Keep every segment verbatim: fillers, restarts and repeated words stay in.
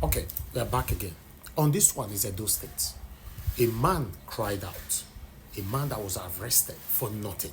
Okay, we are back again. On this one is Edo State. A man cried out. A man that was arrested for nothing.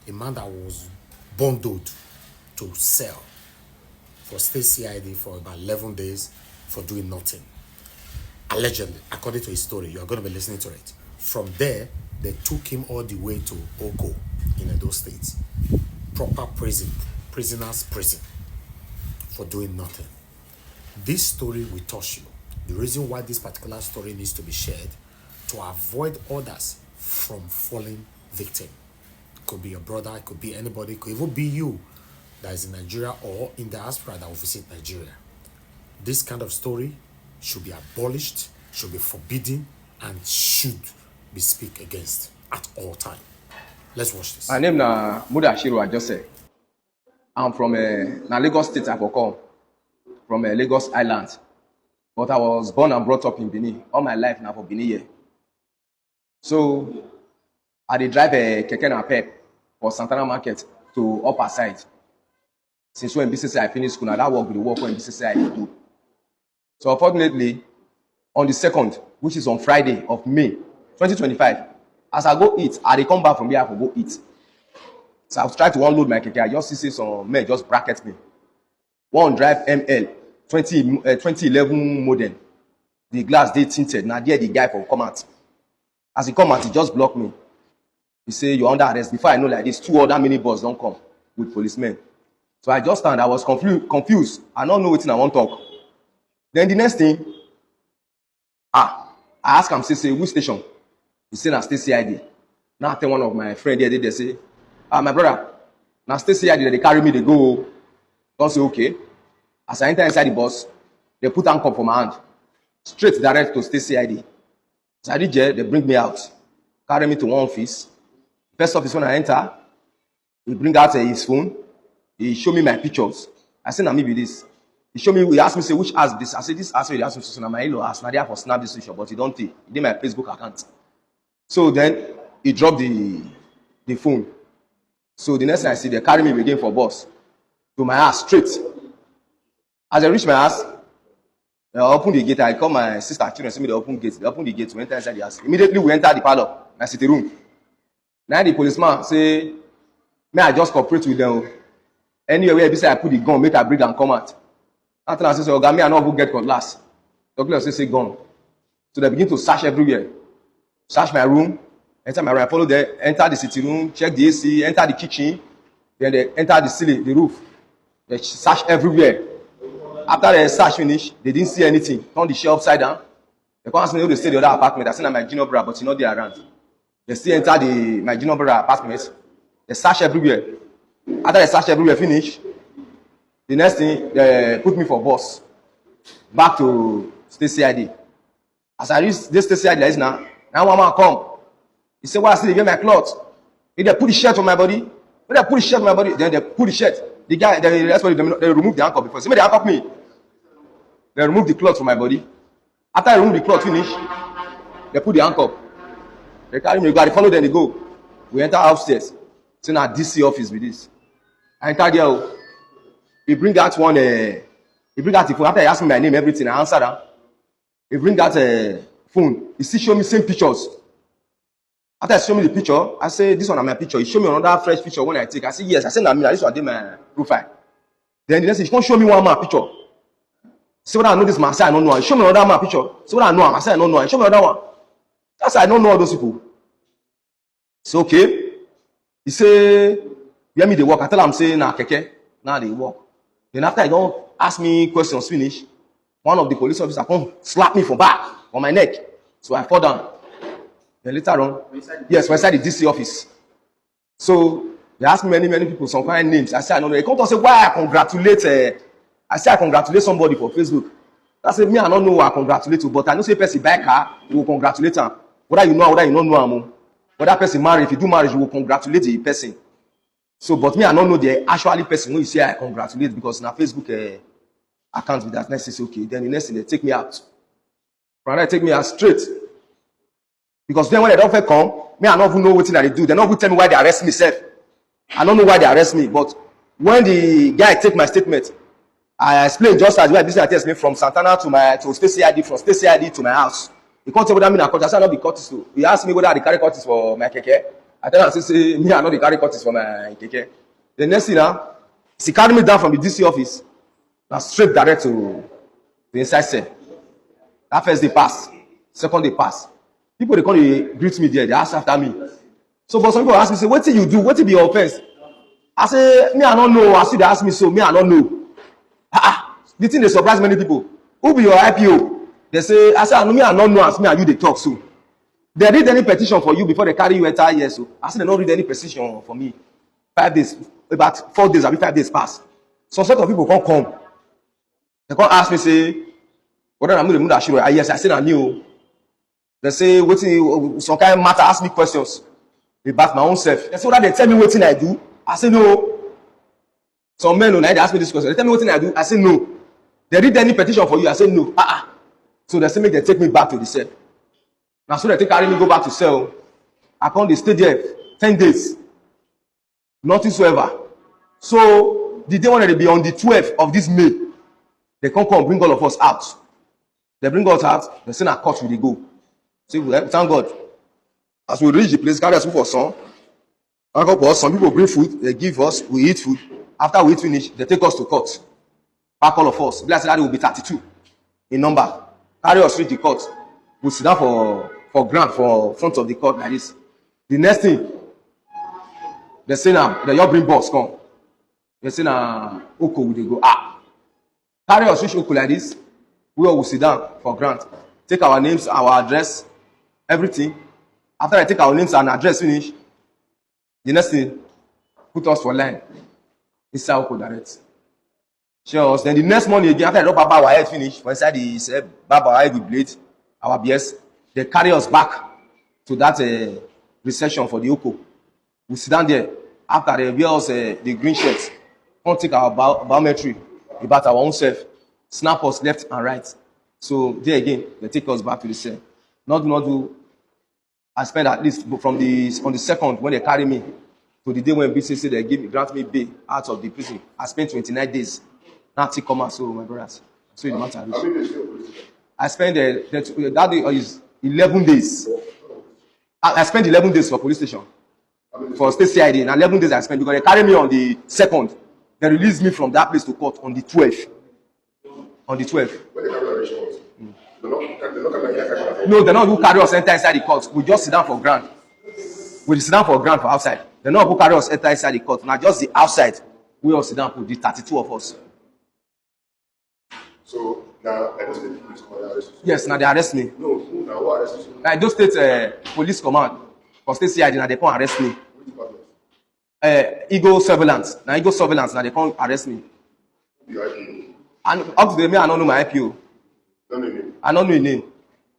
A man that was bundled to cell for state C I D for about eleven days for doing nothing. Allegedly, according to his story, you are going to be listening to it. From there, they took him all the way to Oko in Edo State, proper prison, prisoner's prison, for doing nothing. This story will touch you. The reason why this particular story needs to be shared, to avoid others from falling victim. Could be your brother, it could be anybody, it could even be you that is in Nigeria or in diaspora that will visit Nigeria. This kind of story should be abolished, should be forbidden, and should be speak against at all time. Let's watch this. My name na Mudashiru Ajose. I'm from uh, na Lagos State I for come, from uh, Lagos Island. But I was born and brought up in Benin. All my life na for Benin here. So I dey drive a keke napep for Santana Market to Upper Side. Since when B C C I finish school, na that work be the work when B C C I dey do. So unfortunately, on the second, which is on Friday of May twenty twenty-five, as I go eat, I dey come back from where I for go eat. So I was trying to unload my keke. I just see say some men just bracket me. One drive M L twenty, uh, twenty eleven model. The glass dey tinted. Na there the guy for come out. As he come out, he just block me. He say, "You're under arrest." Before I know like this, two other minibus don come with policemen. So I just stand. I was confused. confused. I no know wetin I wan talk. Then the next thing, ah, I ask am say, say, "Which station?" He say, "Na state C I D." Now I tell one of my friend there, they say, "Ah, my brother, na state C I D that they carry me, they go." Don't say, "Okay." As I enter inside the bus, they put handcuff for my hand. Straight direct to state C I D. As I reach there, they bring me out, carry me to one office. First office when I enter, he bring out uh, his phone. He show me my pictures. I say, "Na me be this." He show me. He ask me say, "Which house be this?" I say, "This house wey you dey ask me so, na my in-law house. Na there I for snap this picture, but he don tey. He dey my Facebook account." So then he drop the the phone. So the next thing I see, they carry me again for bus to my house straight. As I reach my house, I open the gate. I call my sister children, say me they open gate. They open the gate. We enter inside the house. Immediately we enter the parlor, my sitting room. Now the policeman say, "May I just cooperate with them? Anywhere where be say I put the gun, make I bring and come out." I tell am say, "Oga, me I no go get cutlass." Doctor say, "Say gun." So they begin to search everywhere. Search my room, enter my room. I follow them, enter the sitting room, check the A C, enter the kitchen, then they enter the ceiling, the roof. They search everywhere. After they search finish, they didn't see anything. Turn the shell upside down. They come ask me, "Who dey stay the other apartment?" I say, "Na my junior brother, but he no dey around." They still enter the my junior brother apartment. They search everywhere. After they search everywhere finish, the next thing, they put me for bus. Back to state C I D. As I reach this state C I D like this now, now one man come. He say, "Why I still dey wear my cloth?" He dey put the shirt on my body. When they put the shirt on my body, then they put the shirt. The guy, they, they, they remove the handcuff before. See me, they handcuff me. They remove the cloth from my body. After I remove the cloth finish, they put the handcuff. They carry me go. I dey follow them, they go. We enter upstairs. Say na D C office be this. I enter there. Oh. He bring out one. Uh, he bring out the phone. After he ask me my name, everything, I answer that. He bring out a phone. He still show me same pictures. After he show me the picture, I say, "This one na my picture." He show me another fresh picture when I take. I say, "Yes." I say, "Na me. Na this one dey my profile." Then the next thing, he come show me one man picture. Say whether I know this man. I say I no know am. He show me another man picture. Say whether I know am. I say I no know am. He show me another one. That's why I no know all those people. Say, "Okay." He say, "Where me dey work?" I tell am say, "Na keke, na I dey work." Then after he don ask me questions finish, one of the police officer come slap me for back, for my neck. So I fall down. Then later on, yes, we inside the D C office. So they ask me many, many people, some kind names. I say, "I no know." He come talk say, "Why I congratulate?" Uh, I say, "I congratulate somebody for Facebook." I say, "Me, I no know who I congratulate you, but I know say person buy car, you go congratulate am. Whether you know am, whether you no know am, oh. Whether person marry, if you do marriage, you go congratulate the person." So, but me, I no know the actually person wey you say I congratulate, because na Facebook uh, account be that. Next thing, say, "Okay." Then the next thing, they take me out. From there, take me out straight. Because then when they don't first come, me, I no even know wetin I dey do. They no even tell me why they arrest me sef. I no know why they arrest me. But when the guy take my statement, I explain just as well. This I explain from Santana to my to State C I D, from State C I D to my house. He come tell me whether me na cultist. I say I no be cultist o. He ask me whether I dey carry cultist for my keke. I tell am say, say me I no dey carry cultist for my keke. The next thing now, she carry me down from the D C office. Na straight direct to the inside cell. That first day pass, second day pass. People dey come dey greet me there, dey ask after me. So, but some people ask me say, "Wetin you do? Wetin be your offense?" I say, "Me I no know. As you dey ask me so, me I no know." Ah, ah. The thing dey surprise many people. "Who be your I P O?" They say, I say, "I know, me I no know as me and you dey talk so." They read any petition for you before they carry you enter here so? I say they no read any petition for me. Five days, about four days, abi five days pass. Some set of people come come. They come ask me say, "Whether I'm not the Mudashiru?" Ah, yes, I say na me o. They say wetin, some kind matter, ask me questions about my own self. They say whether they tell me wetin I do. I say no. Some men o, na dey ask me this question. They tell me wetin I do. I say no. They read any petition for you. I say no. Ah ah. So they say make they take me back to the cell. Na so they take carry me go back to cell. I come dey stay there ten days. Nothing soever. So the day when they be on the twelfth of this May, they come come bring all of us out. They bring us out. They say na court we dey go. Say we thank God. As we reach the place, carry us for some. Alcohol, some people bring food, they give us, we eat food. After we eat finish, they take us to court. Pack all of us. Be like say that day will be thirty-two in number. Carry us reach the court. We sit down for, for ground for front of the court like this. The next thing, they say now, they just bring bus come. They say na Oko we dey go. Ah! Carry us reach Oko like this. We all will sit down for ground. Take our names, our address, everything. After they take our names and address finish, the next thing, put us for line. Inside Oko direct. Show us. Then the next morning again, after they don barb our head finish, for inside the cell, barb our head with blade, our B S, they carry us back to that, uh, reception for the Oko. We sit down there. After they wear us, uh, the green shirt, come take our bio-, biometry about our own self, snap us left and right. So there again, they take us back to the cell. Not do, not do. I spend at least from the, on the second when they carry me to the day when B C C they give me, grant me bail out of the prison. I spent twenty-nine days. Now take come out, so my brothers. So the matter reach. I spent, uh, that, that day is eleven days. I, I spent eleven days for police station, for state C I D. And eleven days I spent because they carry me on the second. They released me from that place to court on the twelfth. On the twelfth. When they carry you reach court, they no, they no carry you outside? No, they no even carry us enter inside the court. We just sit down for ground. We sit down for ground for outside. They no even carry us enter inside the court. Na just the outside. We all sit down put the thirty-two of us. So now, Edo State Police come arrest you? Yes, now they arrest me. No, who now? Who arrest you? Na Edo State, uh, Police Command for state C I D, now they come arrest me. Which department? Uh, Eagle Surveillance. Now Eagle Surveillance, now they come arrest me. Who be your I P O? And up to the day, me, I don't know my I P O. Don't know him name? I don't know his name.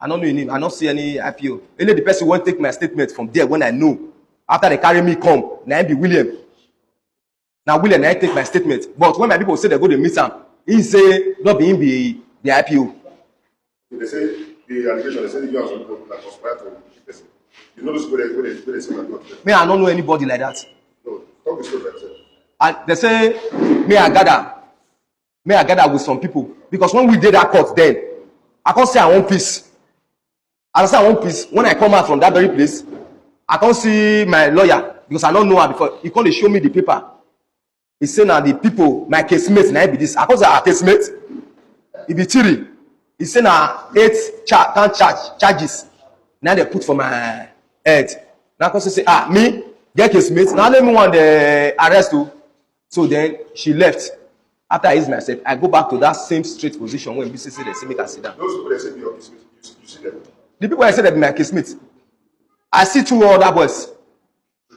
I don't know his name. I don't see any I P O. Only the person won't take my statement from there when I know. After they carry me come, na him be William. Now William, I take my statement. But when my people say they go to meet him, he say, "No be him be the I P O." They say the allegation, they say you and some people that conspire to kill person. You know those people that, wey they, wey they say na God. Me, I don't know anybody like that. No, talk the truth, I said. And they say, me, I gather. Me, I gather with some people. Because when we did that court then, I can't say I want peace. I say I want peace. When I come out from that very place, I can't see my lawyer because I don't know her before. He come dey show me the paper. He say na the people, my casemate, na him be this. I come say, "Ah, casemate?" He be three. He say na eight cha-, can charge, charges. Now they put for my head. Now I come say, say, "Ah, me, get casemate. Now let me want the arrest o." So then she left. After I ease myself, I go back to that same straight position when B C C they say make I sit down. Those people they say be your casemate, you, you see them? The people I say that be my casemate, I see two other boys.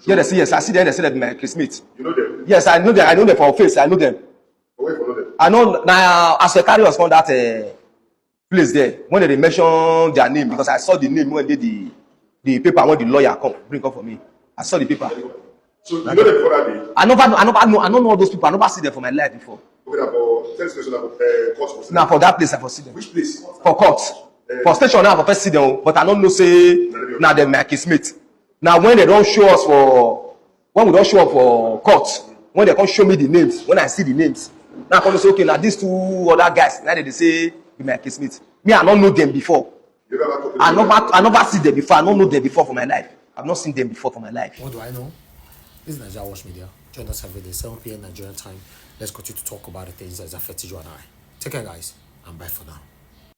Yeah, they say yes. I see them. They say that be my casemate. You know them? Yes, I know them. I know them for face. I know them. For where you know them? I know now as they carry us from that, uh, place there when they mention their name, because I saw the name when they, the, the paper when the lawyer come bring up for me. I saw the paper. So you know them before that day? I never know, I never know, I don't know all those people. I never see them for my life before. Okay, now for tell me, na for, uh, court for now, for that place I for see them. Which place? For court. Eh. For station now I for first see them, but I don't know say na them my casemate. Now when they don't show us for, when we don't show up for court, when they come show me the names, when I see the names, Now I come say, okay, now these two other guys, now they dey say be my case mate. Me, I don't know them before. I never, I never see them before. I don't know them before for my life. I've not seen them before for my life. What do I know? This is Naija Watch Media. Join us every day, seven p.m. Nigerian time. Let's continue to talk about the things that affected you and I. Take care, guys, and bye for now.